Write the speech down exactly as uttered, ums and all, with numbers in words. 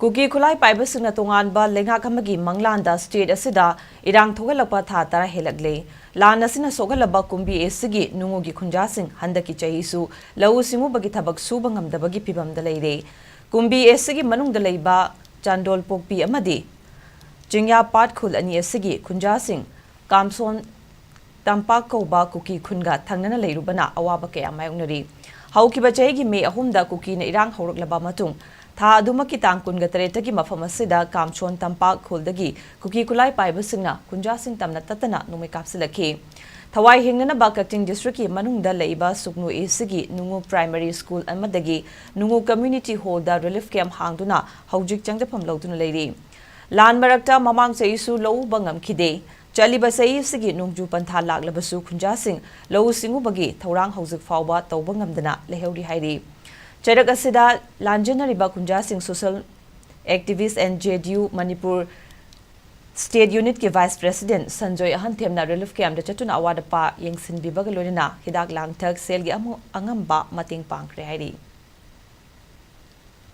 ꯀꯨꯀꯤ ꯈꯨꯠꯂꯥꯏ ꯄꯥꯏꯕꯁꯤꯡꯅ ꯇꯣꯉꯥꯟꯕ ꯂꯩꯉꯥꯛ ꯑꯃꯒꯤ ꯃꯪꯂꯥꯟꯗ state ꯑꯁꯤꯗ ꯏꯔꯥꯡ ꯊꯣꯛꯍꯜꯂꯛꯄ ꯊꯥ ꯇꯔꯥ ꯍꯦꯜꯂꯛꯂꯦ꯫ ꯂꯥꯟ ꯑꯁꯤꯅ ꯁꯣꯛꯍꯜꯂꯕ ꯀꯨꯝꯕꯤ ꯑꯦꯁꯤꯒꯤ ꯅꯨꯡꯉꯨꯒꯤ ꯈꯨꯟꯖꯥꯁꯤꯡ ꯍꯟꯗꯛꯀꯤ ꯆꯍꯤꯁꯨ ꯂꯧꯎ ꯁꯤꯡꯎꯕꯒꯤ ꯊꯕꯛ ꯁꯨꯕ ꯉꯝꯗꯕꯒꯤ ꯐꯤꯚꯝꯗ ꯂꯩꯔꯦ꯫ ꯀꯨꯝꯕꯤ ꯑꯦꯁꯤꯒꯤ ꯃꯅꯨꯡꯗ ꯂꯩꯕ ꯆꯥꯟꯗꯣꯜ ꯄꯣꯛꯄꯤ ꯑꯃꯗꯤ ꯆꯤꯡꯌꯥꯄꯥꯠ ꯈꯨꯜ ꯑꯅꯤ ꯑꯁꯤꯒꯤ ꯈꯨꯟꯖꯥꯁꯤꯡ ꯀꯥꯝꯁꯣꯟ ꯇꯝꯄꯥꯛ ꯀꯧꯕ ꯀꯨꯀꯤ ꯈꯨꯟꯒ ꯊꯪꯅꯅ ꯂꯩꯔꯨꯕꯅ ꯑꯋꯥꯕ ꯀꯌꯥ ꯃꯥꯌꯣꯛꯅꯔꯤ꯫ ꯍꯧꯈꯤꯕ ꯆꯍꯤꯒꯤ ꯃꯦ ꯑꯍꯨꯝꯗ ꯀꯨꯀꯤꯅ ꯏꯔꯥꯡ ꯍꯧꯔꯛꯂꯕ ꯃꯇꯨꯡ, ꯊꯥ ꯑꯗꯨꯃꯛꯀꯤ ꯇꯥꯡ ꯀꯨꯟꯒ ꯇꯔꯦꯠꯇꯒꯤ ꯃꯐꯝ ꯑꯁꯤꯗ ꯀꯥꯝꯁꯣꯟ ꯇꯝꯄꯥꯛ ꯈꯨꯜꯗꯒꯤ ꯀꯨꯀꯤ ꯈꯨꯠꯂꯥꯏ ꯄꯥꯏꯕꯁꯤꯡꯅ ꯈꯨꯟꯖꯥꯁꯤꯡ ꯇꯝꯅ ꯇꯠꯇꯅ ꯅꯣꯡꯃꯩ ꯀꯥꯞꯁꯤꯜꯂꯛꯈꯤ꯫ ꯊꯋꯥꯏ ꯍꯤꯡꯅꯅꯕ ꯀꯛꯆꯤꯡ districtꯀꯤ ꯃꯅꯨꯡꯗ ꯂꯩꯕ ꯁꯨꯛꯅꯨ ꯑꯦꯁꯤꯒꯤ ꯅꯨꯡꯉꯨ primary school ꯑꯃꯗꯒꯤ ꯅꯨꯡꯉꯨ community hallꯗ relief camp ꯍꯥꯡꯗꯨꯅ ꯍꯧꯖꯤꯛ ꯆꯪꯖꯐꯝ ꯂꯧꯗꯨꯅ ꯂꯩꯔꯤ꯫ ꯂꯥꯟ ꯃꯔꯛꯇ ꯃꯃꯥꯡ ꯆꯍꯤꯁꯨ ꯂꯧ ꯎꯕ ꯉꯝꯈꯤꯗꯦ꯫ ꯆꯠꯂꯤꯕ ꯆꯍꯤ ꯑꯁꯤꯒꯤ ꯅꯣꯡꯖꯨ ꯄꯟꯊꯥ ꯂꯥꯛꯂꯕꯁꯨ ꯈꯨꯟꯖꯥꯁꯤꯡ ꯂꯧꯎ ꯁꯤꯡꯎꯕꯒꯤ ꯊꯧꯔꯥꯡ ꯍꯧꯖꯤꯛ ꯐꯥꯎꯕ ꯇꯧꯕ ꯉꯝꯗꯅ ꯂꯩꯍꯧꯔꯤ ꯍꯥꯏꯔꯤ꯫ ꯆꯩꯔꯛ ꯑꯁꯤꯗ ꯂꯥꯟꯖꯦꯟꯅꯔꯤꯕ ꯈꯨꯟꯖꯥꯁꯤꯡ social activist and JDU Manipur state unitꯀꯤ vice president Sanjoy ꯑꯍꯟꯊꯦꯝꯅ relief campꯇ ꯆꯠꯇꯨꯅ ꯑꯋꯥꯠ ꯑꯄꯥ ꯌꯦꯡꯁꯤꯟꯕꯤꯕꯒ ꯂꯣꯏꯅꯅ ꯍꯤꯗꯥꯛ ꯂꯥꯡꯊꯛ, ꯁꯦꯜꯒꯤ ꯑꯃ-, ꯑꯉꯝꯕ ꯃꯇꯦꯡ ꯄꯥꯡꯈ꯭ꯔꯦ ꯍꯥꯏꯔꯤ꯫